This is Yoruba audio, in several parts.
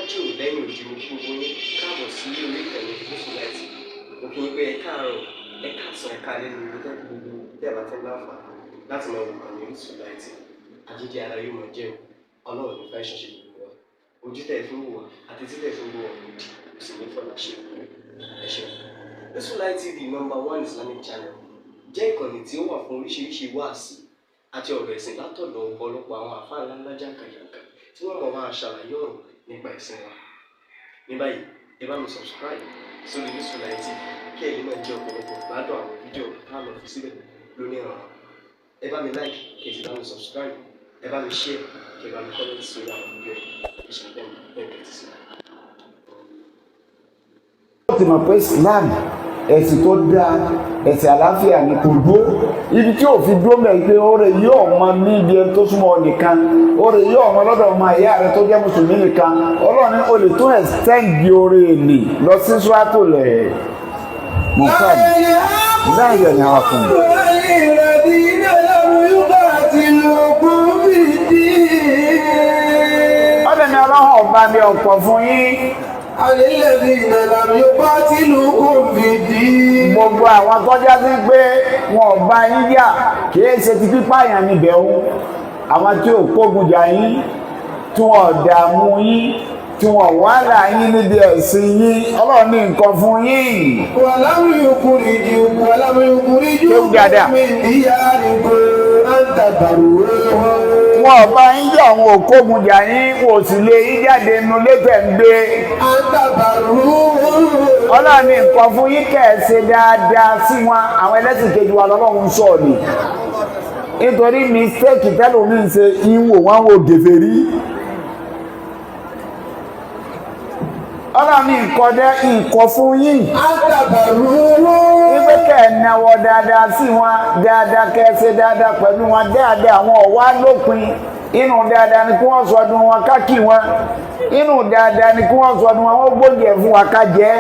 Lájò lẹ́yìn òdì, mo kí gbogbo yín káàbọ̀ sí orí ìkànnì Orísun Light. Mo kí yín pé ẹ káàárọ̀, ẹ káàsán, ẹ káalẹ́ ní gbogbo gbogbo tẹ́ ẹ bá ti ń láǹfààní láti máa wò ìkànnì Orísun Light. Àjíǹde ara yóò máa jẹ́ o. Ọlọ́run ní fẹ́ ṣẹ̀ṣẹ̀ gbogbo wa. Ojú tẹ̀ fi ń wò wá àti tí tẹ̀ fi ń wò wá òdì kò sì ní fọlá ṣe. Ẹ ṣeun. Orísun Light TV, number one Islamic channel, jẹ́ ìkànnì tí ó wà fún oríṣiríṣi wáàsí àti ọ̀rọ̀ ẹ̀sìn látọ̀dọ̀ ọ̀pọ̀lọpọ̀ àwọn àfáà ńláńlá jàǹkàjàǹkà tí wọ́n mọ̀ máa ṣàlàyé ọ̀rọ̀ nípa ẹ̀sìn wa. Ní báyìí, ẹ bá mi subscribe sórí Orísun Light TV kí ẹ̀yin náà jẹ́ ọ̀pọ̀lọpọ̀ gbádùn àwọn fídíò tá a lọ fi síbẹ̀ lónìí ọ̀rọ̀. Ẹ bá mi like, kí ẹ sì bá mi subscribe, ẹ bá mi share, kí ẹ bá mi comment sórí àwọn fídíò yìí. Ẹ ṣe bẹ́ẹ̀ bẹ́ẹ̀ tẹ́tí sí. Ó ti mọ̀ pé Islam, ẹ̀sìn tó dáa, ẹ̀sìn àlàáfíà ni. Kò dúró ibi tí ò fi dúró mẹ́ pé oore yóò mọ ní ibi ẹni tó súnmọ́ ọ nìkan, oore yóò mọ lọ́dọ̀ ọmọ ìyá rẹ tó jẹ́ mùsùlùmí nìkan. Ọlọ́run ní o lè tún extend oore nì lọ sí sùràtù lẹ̀ mọ̀kàn láàyè ní àwọn fún mi. الذين لم يقاتلوكم في الدين. Ọ̀dẹ̀ ni Ọlọ́run ọba mi ọ̀pọ̀ fún yín. عن الذين لم يقاتلوكم في الدين. Gbogbo àwọn tọ́já sí pé wọn ò bá yín jà, kì í ṣe ti pípààyàn níbẹ̀ o, àwọn tí ò kógun jà yín, tí wọn ò dààmú yín, tí wọn ò wàhálà yín níbi ẹ̀sìn yín, Ọlọ́run ní nǹkan fún yín. ولم يخرجوا ولم يخرجوكم dáadáa. من دياركم أن تبروهم. Wọn ò bá yín jà, wọn ò kógun jà yín, wọn ò sì lé yín jáde nínú lẹ́tẹ̀ ń gbé. أن تبروهم. Ọlọ́run ní nǹkan fún yín kẹ́ ẹ̀ ṣe dáadáa sí wọn. Àwọn ẹlẹ́sìn kejì wa lọ́lọ́run ń sọ̀ ni, nítorí mistake tẹ́lómi ń ṣe, ìwò wọn wò gèfèrí. Ọlọ́run ní nǹkan dẹ́ nǹkan fún yín. أن تبروهم. Wípé kẹ́ ẹ̀ náwó dáadáa sí wọn, dáadáa kẹ́ ẹ ṣe dáadáa pẹ̀lú wọn. Dáadáa àwọn ọ̀wá lópin. Inú dáadáa ni kí wọ́n sọdún wọn ká kí wọn. Inú dáadáa ni kí wọ́n sọdún wọn, wọ́n gbóúnjẹ fún wa ká jẹ.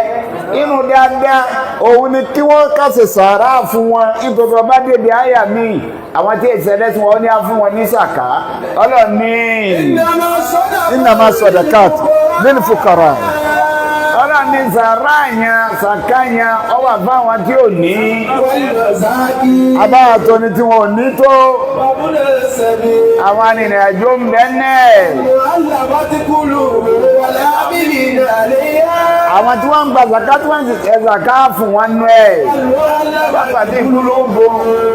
Inú dáadáa òun ni kí wọ́n ká ṣe sàárà fún wọn, nítorí ọba débi àyà míì, àwọn tí èsì ẹlẹ́sìn wọn ní á fún wọn ní sàká. Ọlọ́run ní. إنما الصدقات للفقراء. Ọlọ́run ní sàárà yẹn, sàká yẹn, ọwọ́ àfáwọn tí ò ní. والمساكين. Abáwọn tó ní tí wọn ò ní tó. وابن السبيل. Àwọn arìnrìn-àjò ń bẹ náà. المؤلفة قلوبهم والعاملين عليها. Àwọn tí wọ́n ń gba zaka, tí wọ́n ń ṣe zaka fún wọn nú ẹ̀. Bàbá tí ìlú ló ń bo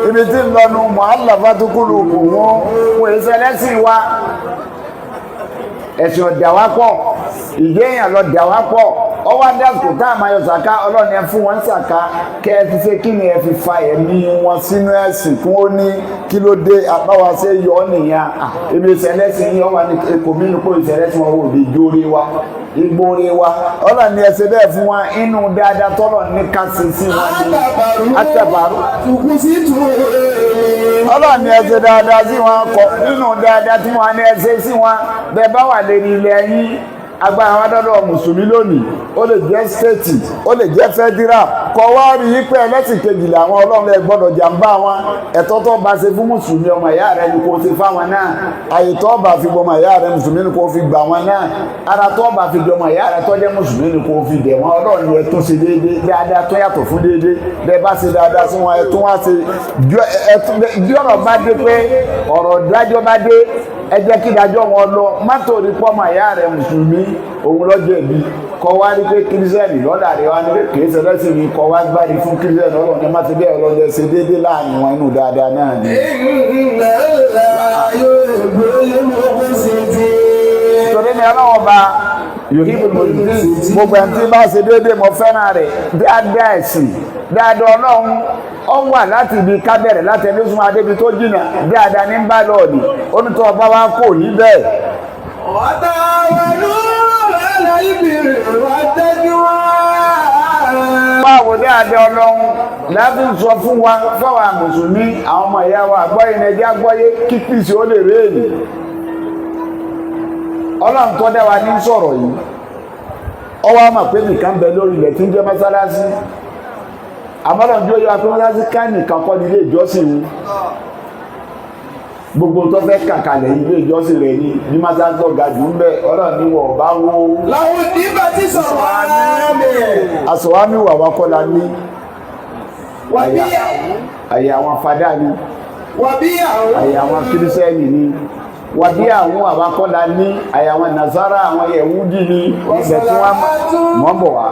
ibi tí ń lọnu mọ̀álàfà tó kúrò kò wọ́n wọ́n èso ẹlẹ́sìn wa. Ẹ̀sìn ọ̀dà wa pọ̀, ìgbéyàn lọ dà wá pọ̀. Ọwọ́ adásùkò tá a máa yọ sàká, Ọlọ́run ẹ fún wọn sàká, kẹ́ ẹ fi ṣe kí ni? Ẹ fi fa ẹ̀mí wọn sínú ẹ̀sìn kí wọ́n ní kí ló dé àbáwá ṣe yọ ọ́ nìyẹn. Ebi ìṣẹ̀lẹ̀sìn yìí ọwọ́ ní kò mí kó ìṣẹ̀lẹ̀sìn wọn wò lè jóore wa ìgbóore wa. Ọlọ́run ní ẹ ṣe bẹ́ẹ̀ fún wa. Inú dáadáa tọ́lọ̀ ní ká ṣe sí wọn ní àtàbàrú. Ọlọ́run ní ẹ ṣe dáadáa sí wọn kọ nínú dáadáa tí wọ́n ní ẹ ṣe sí wọn. Bẹ́ẹ̀ bá wà lérí ilẹ̀ yín, agbára wa dọ́dọ̀ mùsùlùmí lónìí, ó lè jẹ́ stéètì, ó lè jẹ́ federal, kọ wá rí i pé ẹlẹ́sìn kejìlá àwọn, Ọlọ́run ẹ gbọ́dọ̀ jàǹbá wọn. Ẹ̀tọ́ tó bá ṣe fún mùsùlùmí ọmọ ìyá rẹ ni kò ṣe fáwọn náà. Àyè tó bá fi gbọmọ ìyá rẹ mùsùlùmí ni kò fi gbà wọn náà. Ara tó bá fi gbọmọ ìyá rẹ tó jẹ́ mùsùlùmí ni kò fi dẹ̀ wọn. Ọlọ́run ẹ tún ṣe déédéé, dáadáa tó yàtọ̀ fún déédéé. Bẹ́ẹ̀ bá ṣe dáadáa sí wọn, ẹ tún wá ṣe bí ọ̀rọ̀ bá dé pé ọ̀rọ̀ dájọ́ bá dé, ẹ jẹ́ kí ìdájọ́ wọn lọ. Má torí pọ́mọ ìyá rẹ mùsùlùmí òun lọ́jọ́ ìbí, kọ́ wá rí pé kírísítẹ́nì lọ́dà rẹ wá ní pé kìí ṣe lẹ́sìn mi, kọ́ wá gbárí fún kírísítẹ́nì. Ọlọ́run ní má ti bẹ́ẹ̀. Ọlọ́run ṣe déédéé láàrin wọn, inú dáadáa náà ni. إن الله يحب المقسطين. Torí ni Ọlọ́wọ́ bá yòókù gbogbo ẹni tí bá ṣe déédéé, mo fẹ́ràn rẹ̀. Dáadáa ẹ̀sìn, dáadáa Ọlọ́run ọ wà láti ibi kábẹ̀rẹ̀ láti ẹni súnmọ́ adébi tó jìnnà. Dáadáa ní bá lọ́ọ̀dì onítọ̀ ọba wa kò ní bẹ́ẹ̀. وتعاونوا على البر والتقوى. Báwo dáadáa Ọlọ́run láti sọ fún wa fáwọn mùsùlùmí, àwọn ọmọ ìyá wa àgbọ́yé ní ẹjẹ́ àgbọ́yé kí pìsì ó lè réèlì. Ọlọ́run tó dá wa ní sọ̀rọ̀ yìí, ọwọ́ àmà pé nìkan bẹ lórí ilẹ̀ tí ń jẹ́ mọ́sálásí. Àmọ́ Ọlọ́run tí ó yọ wa pé mọ́sálásí ká nìkan kọ́ ní ilé ìjọsìn. Gbogbo tó fẹ́ kàkàlẹ̀ ilé ìjọsìn rẹ̀ ni ní mọ́sálásí ọ̀gá jù ń bẹ̀. Ọlọ́run ní wọ̀ bá wó. Làwọn ìdíbà ti sọ̀rọ̀ àmì. Àsọ̀wámi wà wá kọ́ la ní. Wàbí Àyè àwọn fadá ni. Wàbí àwọn. Àyè àwọn kírísítẹ́nì ni. Wàbí àwọn àwakọ́lá ní àyè àwọn nàzárà, àwọn yẹ̀wúdì ní ibẹ̀ tí wọ́n mọ̀ bọ̀ wá,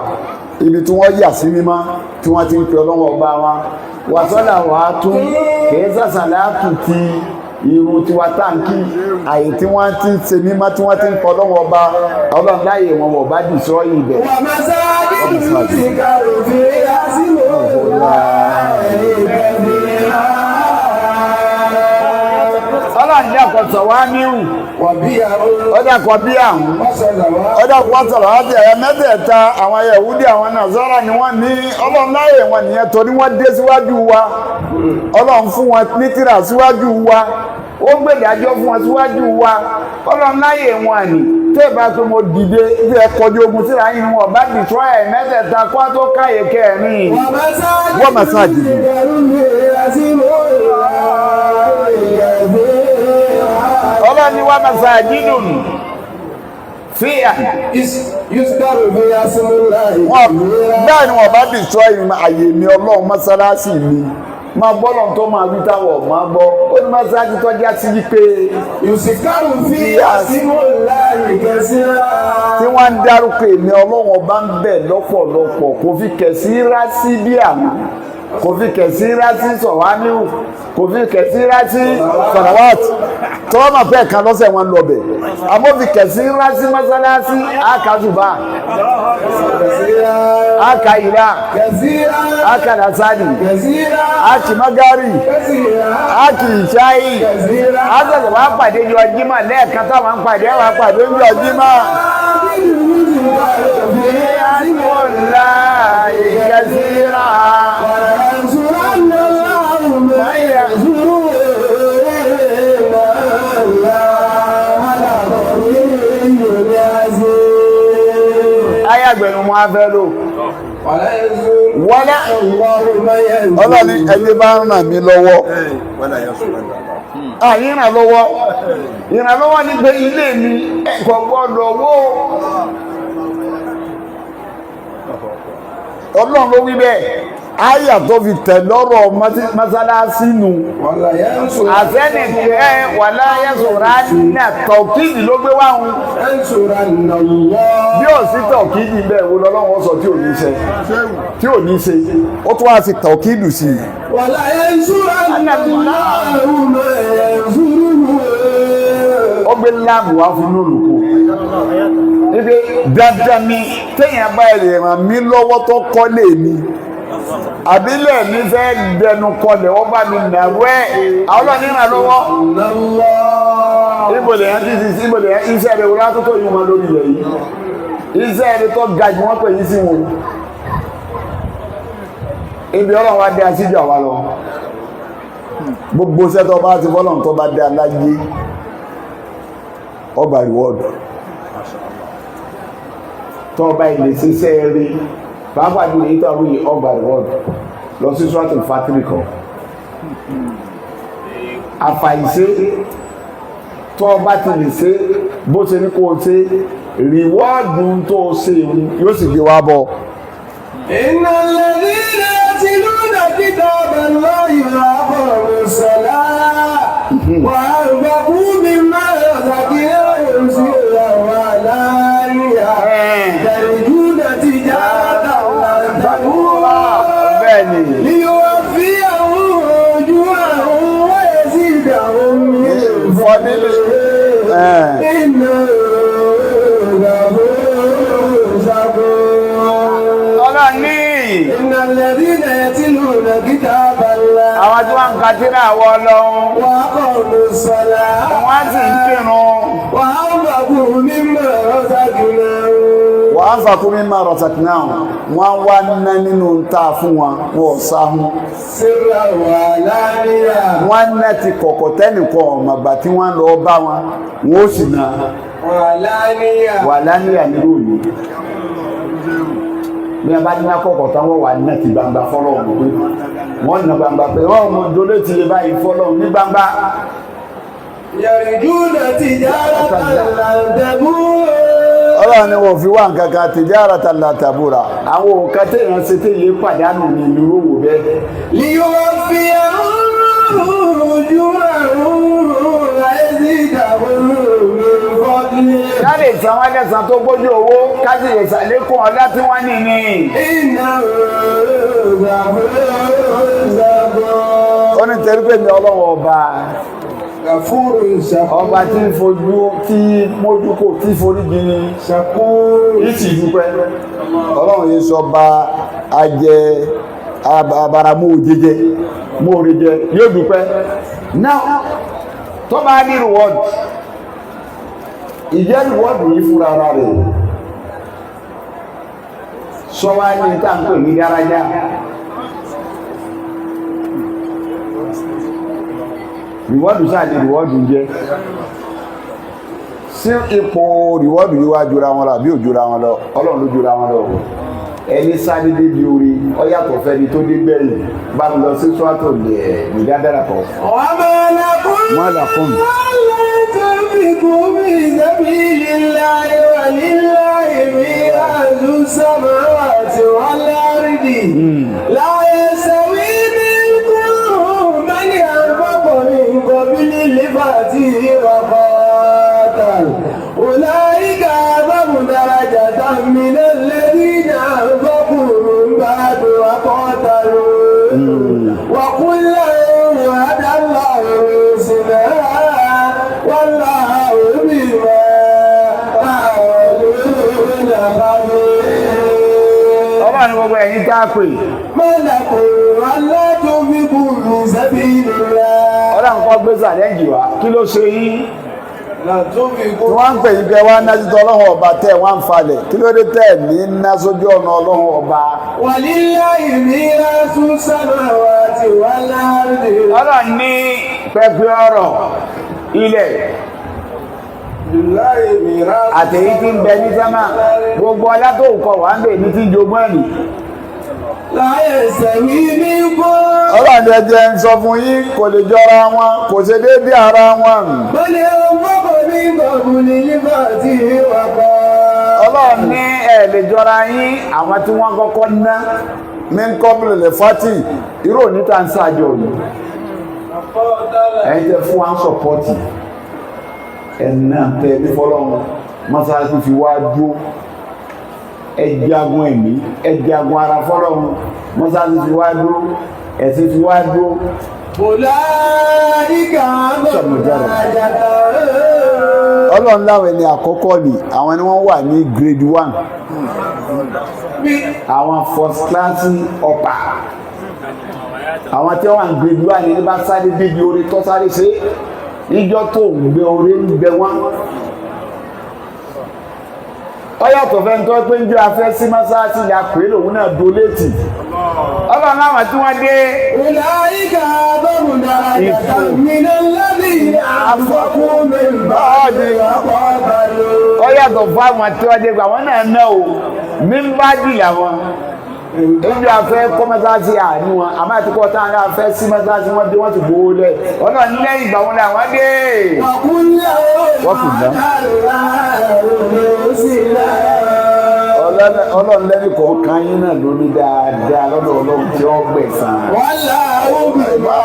ibi tí wọ́n yà sí mímọ́ tí wọ́n ti ń pe Ọlọ́wọ́ ọba wa. Wàsọ́là wà á tún kìí sàṣàlátù ti irun tiwa táǹkì, àyè tí wọ́n ti ń ṣe mímọ́ tí wọ́n ti ń pe Ọlọ́wọ́ ọba. Ọlọ́run láàyè wọn wọ̀ bá dì sọ́ ibẹ̀. Wà masajidu yuzkaru fiha ismullahi kathira. Ọlọ́run dàpọ̀ sọ̀wá níhù. Wàbí àwọn. Ó dàpọ̀ bí àwọn. Wàsọ̀làwà. Ọdọ́kùn wọ́n sọ̀rọ̀ láti ẹ̀yà mẹ́tẹ̀ẹ̀ta, àwọn Yẹ̀húdí, àwọn Nàsárà ni wọ́n ní. Ọlọ́run láyè wọn nìyẹn torí wọ́n dé síwájú wa. Ọlọ́run fún wọn ní tírà síwájú wa, ó gbèdájọ́ fún wọn síwájú wa. Ọlọ́run láyè wọn ni tẹ́ẹ̀bá tó mo dìde bí ẹ kọjú ogun síra yín wọn bá dìtọ́ ẹ̀ mẹ́tẹ̀ẹ̀ta kó tó káyè kẹrin. Wọ́n masajidu yuzkaru fiha ismullahi kathira. Ọlọ́run ni wọ́n masajidun fíà. Yuzkaru fiha ismullahi Wọn kathira. bẹ́ẹ̀ ni wọ́n bá dìtọ́ àyè mi Ọlọ́run, mọ́sálásì mi, máa gbọ́ lọ́n tó máa wí táwọn máa gbọ́. Ó ní mọ́sálásí tọ́jú sí wípé Yuzkaru fiha ismullahi kathira. tí wọ́n ń dárúkọ èmi Ọlọ́run ọba ń bẹ̀ lọ́pọ̀lọpọ̀. Kò fi kẹ̀sí rá sí bí àmì, kò fi kẹ̀sí rá sí sọ̀wáníhù, kò fi kẹ̀sí rá sí sọ̀rọ̀wọ́t tọ́wọ́ máa fẹ́ kan lọ́sẹ̀ wọn lọ bẹ̀, àmọ́ fi kẹ̀sí rá sí mọ́sálásí àkàzùbà Kathira. àkàyìlá Kathira. àkàdásádì Kathira. àkìmọ́gárì Kathira. àkìṣáì Kathira. àtẹ̀sẹ̀ wàá pàdé yọ jímọ̀ lẹ́ẹ̀kan táwọn ń pàdé wàá pàdé yọ jímọ̀. Kẹsíra. Ayàgbẹ̀nu mọ́ afẹ́ lò. Wọ́lá ọlọ́ni ẹni bá ń ràn mí lọ́wọ́. Àyín ìrànlọ́wọ́. Ìrànlọ́wọ́ ni pé ilé mi kò gbọ́dọ̀ wó. Ọlọ́run ló wí bẹ́ẹ̀. Àyà tó fi tẹ̀ lọ́rọ̀ mọ́sálásí nù. Àfẹ́nìkẹ́ wà láyé sọ̀rọ̀ ní tọ̀kìdì ló gbé wáhùn. Bí ò sí tọ̀kìdì bẹ́ẹ̀ wo lọ́lọ́run sọ tí ò ní ṣe. Tí ò ní ṣe. Ó tún wá fi tọ̀kìdù sí i. Wàlá yansuranna Allahu man yansuruhu. Ó gbé láàmù wá fún lórúkọ. Ibi dandan ni téèyàn bá lè ràn mí lọ́wọ́ tó kọ́lé mi. Àbílẹ̀ mi fẹ́ dẹnu kọlẹ̀, wọ́n bá mi nàró ẹ̀. Àwọn ọlọ́ọ̀ni ràn lọ́wọ́. Allah. Ibo lè yẹn ti sí, ibo lè yẹn iṣẹ́ rẹ̀ wọ́n tó tó yín wọn lórí ilẹ̀ yìí. Iṣẹ́ rẹ̀ tó ga jù wọ́n pè yín sí wọn. Ibi Ọlọ́run wá dé aṣíjú àwa lọ. Gbogbo iṣẹ́ tó bá ti fọ́lọ́run tó bá dé aláyé, ọgbà reward. Tó bá ilé ṣiṣẹ́ rí, pàápàá jùlọ èyí tó àwọn yìí, ọgbà reward. Lọ sí Suratul Fatiri kan. Àfàìṣe tó o bá ti lè ṣe bó ṣe ní kó o ṣe, rìwọ́ọ̀dù tó o ṣe yóò sì gbé wá bọ̀. إن الذين يتلون كتاب الله وأقاموا الصلاة وأنفقوا مما رزقناهم سرا وعلانية يرجون تجارة لن تبور Bẹ́ẹ̀ ni. ليوفيهم أجورهم ويزيدهم من فضله إنه غفور شكور. Ọlọ́run ní إن الذين يتلون كتاب الله àwọn tí wọ́n ń ka tírà àwọ Ọlọ́run, وأقاموا الصلاة wọ́n sì ń kírun. وأنفقوا مما رزقناهم Wà á fà kún mímọ́ rọ̀tàkìnáà, wọ́n wá ná nínú ta fún wọn, wọn ò sáhún. سرا وعلانية. Wọ́n ná ti kọ̀kọ̀ tẹ́nìkan ọ̀mọ̀gbà tí wọ́n lọ bá wọn, wọn ó sì ná. وعلانية. Wà lánìyà nírú òní. Bí wọ́n bá ní akọ̀kọ̀ tán, wọ́n wà ná ti gbangba fọ́lọ́run pé wọ́n ná gbangba pé wọ́n mọ donate lè báyìí fọ́lọ́run ní gbangba. يرجون تجارة لن تبور. Ọlọ́run ni wọ́n fi wá nǹkan kan tijaratan la tabura, àwọn òkà téèyàn ṣe téèyàn pàdánù ní ìlú òwò bẹ́ẹ̀. ليوفيهم أجورهم ويزيدهم من فضله. Ká lè san wọ́n lẹ́san tó gbójú owó, ká sì lè ṣàlékún ọlá tí wọ́n ní ní. إنه غفور شكور. Ó ní torí pé mi Ọlọ́run ọba غفور شكور. ọba tí ń fojú tí mójú kò tí forí jini شكور. ìtì dúpẹ́. Ọlọ́run yìí sọ ba ajẹ abaramu jẹjẹ mórí jẹ yóò dúpẹ́. Now, tó bá ní reward, ìjẹ́ reward yìí fúnra ara rẹ̀ sọ wá ní tá à ń pè ní dáràjà. Reward sáà ní reward ń jẹ́ sí ipò reward yìí wá jura wọn lọ àbí ò jura wọn lọ? Ọlọ́run ló jura wọn lọ. Ẹni sáré débi orí ọ yàtọ̀ fẹ́ni tó dé gbẹ̀yìn. Bá mi lọ sí sọ́tò lẹ̀ nìdádára kan. وما لكم Wọ́n là fún mi. ألا تنفقوا في سبيل الله ولله ميراث السماوات والأرض. لا يستوي منكم من أنفق من قبل الفتح وقاتل، أولئك أعظم درجة من الذين أنفقوا من بعد وقاتلوا، وكلا وعد الله الحسنى، والله بما تعملون خبير. Ọlọ́run ní gbogbo ẹ̀yin tá a pè. ما لكم ألا تنفقوا في سبيل الله. Ọlọ́run kọ́ gbé sàlẹ́ǹjì wá, kí ló ṣe yín لا tí تنفقوا. wọ́n ń pè yín pé wá ná títọ́ Ọlọ́run ọba tẹ̀ wọ́n ń falẹ̀? Kí ló dé tẹ̀ ní ná sójú ọ̀nà Ọlọ́run ọba? ولله ميراث السماوات والأرض. Ọlọ́run ní pẹpẹ ọ̀rọ̀ ilẹ̀ لله ميراث àtẹ̀yí tí ń bẹ ní sámà, gbogbo ọlá tó kọ wà ń bè ní tí ń jogún ẹ̀mí. لا يستوي منكم Ọlọ́run ní ẹjẹ́ ń sọ fún yín, kò lè jọra wọn, kò ṣe déédéé ara wọn. من أنفق من قبل الفتح وقاتل. Ọlọ́run ní ẹ̀ lè jọra yín, àwọn tí wọ́n kọ́kọ́ ná ní kọ́bìlì lè fátì irú òní tá à ń ṣàjọ yìí, ẹ̀yin tẹ fún wa ń sọ̀pọ́tì ẹ̀nà tẹ ní fọlọ́run mọ́sálásí fi wá dúró, ẹjagun ẹ̀mí, ẹjagun ara fọlọ́run, mọ́sálásí fi wá dúró, ẹ̀sìn fi wá dúró. أولئك أعظم درجة. Ọlọ́run láwọn ẹni àkọ́kọ́ ni àwọn ni wọ́n wà ní grade 1, àwọn first class upper, àwọn tí wọ́n wà ní grade 1 ní bá sáré débi orí tó sáré ṣe ìjọ tó ń gbé orí ń gbẹ wọ́n. Ó yàtọ̀ fẹ́ ń tọ́ pé ń jẹ́ afẹ́ sí mọ́sáàsì ni a pè é lòun náà doléètì. Ọlọ́run láwọn tí wọ́n dé. أولئك أعظم درجة من الذين أنفقوا من بعد وقاتلوا. Ó yàtọ̀ fún àwọn tí wọ́n dé gbà wọ́n náà ná o mímbájì làwọn ìjọ afẹ́ kọ́ mọ́sáàsì àánú wọn, àmọ́ àti kọ́ táwọn afẹ́ sí mọ́sáàsì wọ́n dé, wọ́n ti gbowó lẹ̀. Ọlọ́run lẹ́yìn ìgbà wọn làwọn dé. وكلا وكلا. وعد الله الحسنى. Ọlọ́run lẹ́nu kọ̀ọ̀kan yín náà ló ní dáadáa lọ́dọ̀ Ọlọ́run tí ó gbẹ̀san. والله بما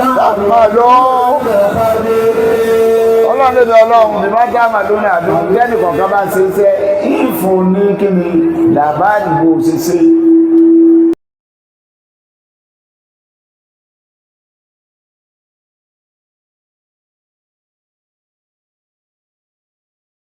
Ọlọ́run تعملون خبير. lẹ́nu Ọlọ́run bí wọ́n dá màá lónìí àdó lẹ́nu kọ̀ọ̀kan bá ṣe iṣẹ́ ìfún ní kíni làbáàdì bó ṣe ṣe.